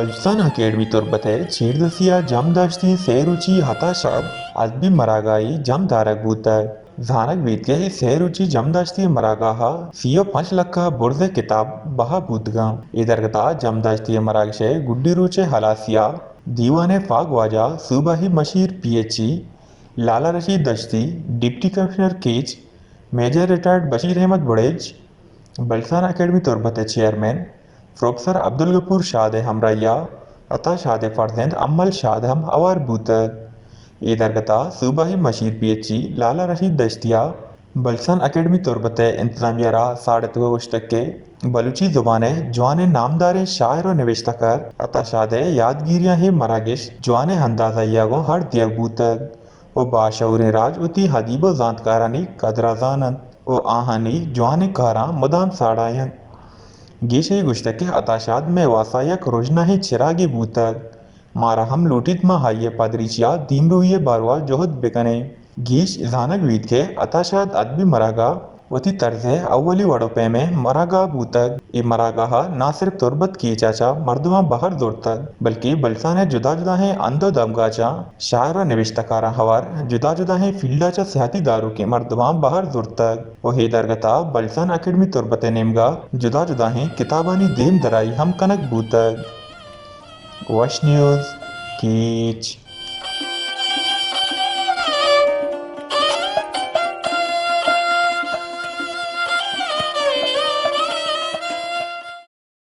Balochistan academy Turbat ءِ چیردستی ءَ جم داشتیں سئے روچی عطا شاد ادبی مراگاہے جم دارگ بوتگ۔ زانگ بیت کہ اے سئے روچی جم داشتی مراگاہ ءَ سی ءُ پنچ لکھ ءَ برز ءَ کتاب بہا بوتگ اَنت۔ اے درگت ءَ جم داشتی مراگش ءِ گڈی روچ ءِ ہلاسی ءَ دیوان ءِ پاگواجہ صوبائی مشیر P H E, Lala Rashid Dashti, deputy commissioner Kech, major retired Bashir Ahmed Barech, Balochistan academy Turbat ءِ چیئرمین پروفیسر عبدالغفور شاد ءِ ہمراہی ءَ عطا شاد ءِ فرزند امل شاد ہم ہوار بوتگ۔ اے درگت ءَ صوبائی مشیر P H E Lala Rashid دشتی ءَ بلوچستان اکیڈمی تربت ءِ انتظامیہ ءَ را ساڑتگ ءُ گوشتگ کہ بلوچی زبان ءِ جوانیں نامداریں شاعر ءُ نبشتہ کار عطا شاد ءِ یادگیریاں اے مراگش جوانیں اندازہ ءَ گوں ہر دیگ بوتگ ءُ باشعوریں راج وتی ادیب ءُ زانتکارانی قدر ءَ زان اَنت ءُ آہانی جوانیں کاراں مدام ساڑاینت۔ گیش ءَ گوشتگ کہ عطا شاد مئے واستا یک رژناہیں چراگے بوتگ۔ مارا ہم لوٹیت ما آئی ءِ پادریچی ءَ دیمروئی ءِ باروا جہد بکنیں۔ گیش زانگ بیت کہ عطا شاد ادبی مراگاہ وتی طرز ءِ اولی وڑ ءُ پیم ءِ مراگاہ بوتگ۔ اے مراگاہ ءَ نہ صرف تربت کیچ ءَ چہ مردماں بہر زرتگ، بلکیں بلوچستان ءِ جدا جدائیں ہند ءُ دمگاں چہ شاعر ءُ نبشتہ کاراں ہوار جدا جدائیں فیلڈ ءَ چہ سیادی داروکیں مردماں بہر زرتگ ءُ اے درگت ءَ بلوچستان اکیڈمی تربت ءِ نیمگ ءَ جدا جدائیں کتابانی دیم درائی ہم کنگ بوتگ۔ وش نیوز، کیچ۔